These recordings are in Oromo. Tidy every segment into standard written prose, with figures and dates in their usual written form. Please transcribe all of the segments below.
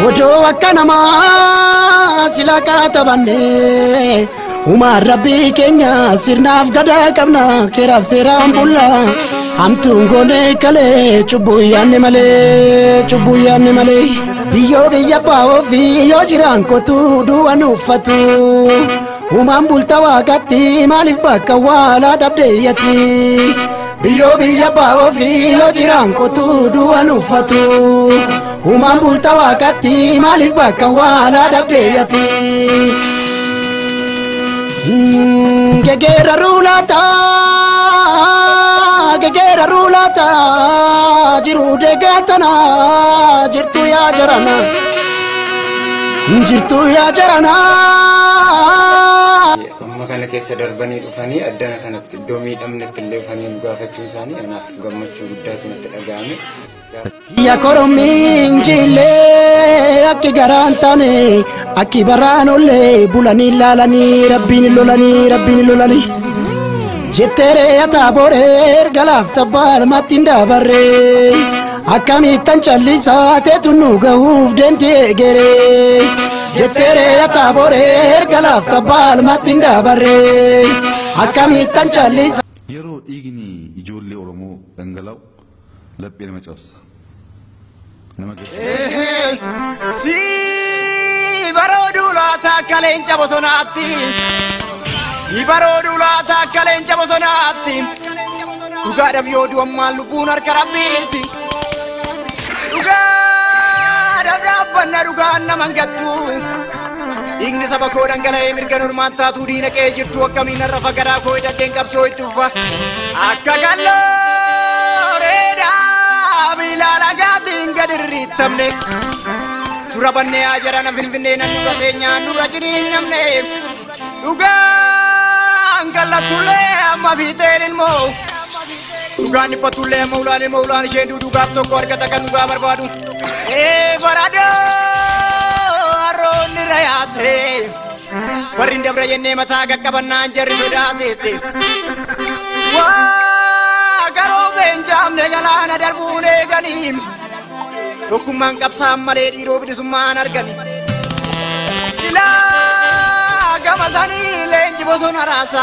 Odoo akka namaa sila kaatabanne Uumaan rabbii keenya sirnaaf gadaa qabna keeraaf seeraan bulla hamtuun goone kalee cubbuu yaanne malee cubbuu yaanne malee biyyoo biyya abbaa ofii yoo jiraan kotu du'a nuuffatu Uumaan bulta waaqatti maaliif bakka waalaa dhabdeeyyatti biyyoo biyya abbaa ofii yoo jiraan kotu du'a nuuffatu Uumaan bulta waaqatti maaliif bakka waalaa dhabdeeyyatti Gegeera ruulata gegeera ruulata jiru deegatana jirtu yaa jarana jirtu yaa jarana. Amma kana keessa darbanii dhufanii addana kanatti iddoo miidhamnetti illee dhufanii nu gaafachuun isaanii anaaf gammachuu guddaatu natti dhaga'ame. Ya korommiin jillee akki garaan taane akki baraan ollee bulanii laalanii rabbiin lolanii rabbiin lolanii jetteeree ataaboree erga laafta baalmatti hin dabarree akkamittan callisaa teetu nu gahuuf deemti eegeree jetteeree ataaboree erga laafta baalmatti hin dabarree akkamittan callisaa. Yeroo dhiigni ijoollee Oromoo dhangala'u laphee nama cabsa. Si barooduu laata akka leenca bosonaatti Si barooduu laata akka leenca bosonaatti Dhugaadhaaf yoo du'ammaan lubbuun harka rabbiitti Dhugaadhaaf dhaabbanna dhugaan nama hin gattu Dhiigni saba koo dhangala'ee mirga normaan taatuu diina qe'ee jirtu akkamiin har'a fagaraa koo hidhadheen qabsoo itti ufa Akka kallooreedhaa miila lagaatiin gad irriittamne Tura bannee haa jarana finfinnee nan nurra teenyaan nurra ciniinnamne Dhugaan kallatullee amma fiixeen ilmoo Dhugaan dhiphatullee amma ulaan ilmoo ulaan isheen duudugaaf tokko argata kan dhugaa barbaadu Ee baradoo harroonni rayaate Warri dabra jennee mataa qaqqabannaan jarri sodaaseette Waa garoo beenjaamne galaana darbuun eeganii Tokkummaan qabsaan malee dhiiroo bilisummaan argani Ilaa gama sanii leenji bosona raasa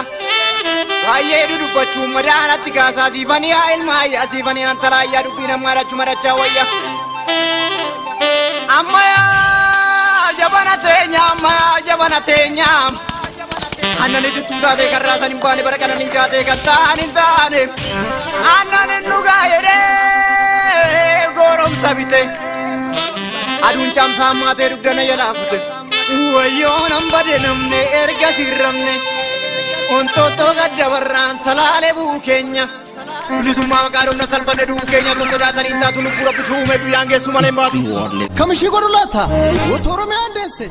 Baay'ee dudubbachuun madaanatti kaasaa siifanii haa ilma ayyaa siifanii antala ayyaa dubbii namaa rachuu marachaa wayya Ammayyaa jabana teenya ammayyaa jabana teenya Aannan ijjittuu taatee kan raasan hin baane bara kanan hin taatee kan ta'an hin taane Aannan hin dhugaa jedhee goromsa bite Aduun caamsaa maatee dugdana jalaa kute Wayyoo nan bade namne erga sirramne Ontottoo gadda warraan salaalee bu'uu keenya Bilisummaa maqaa dhumna salphanne du'uu keenya sossodaatanii taatu lubbuu rabbitu uume guyyaan geessu malee hin baatu. Kam ishii godhu laata? Woto Oromiyaan deesse.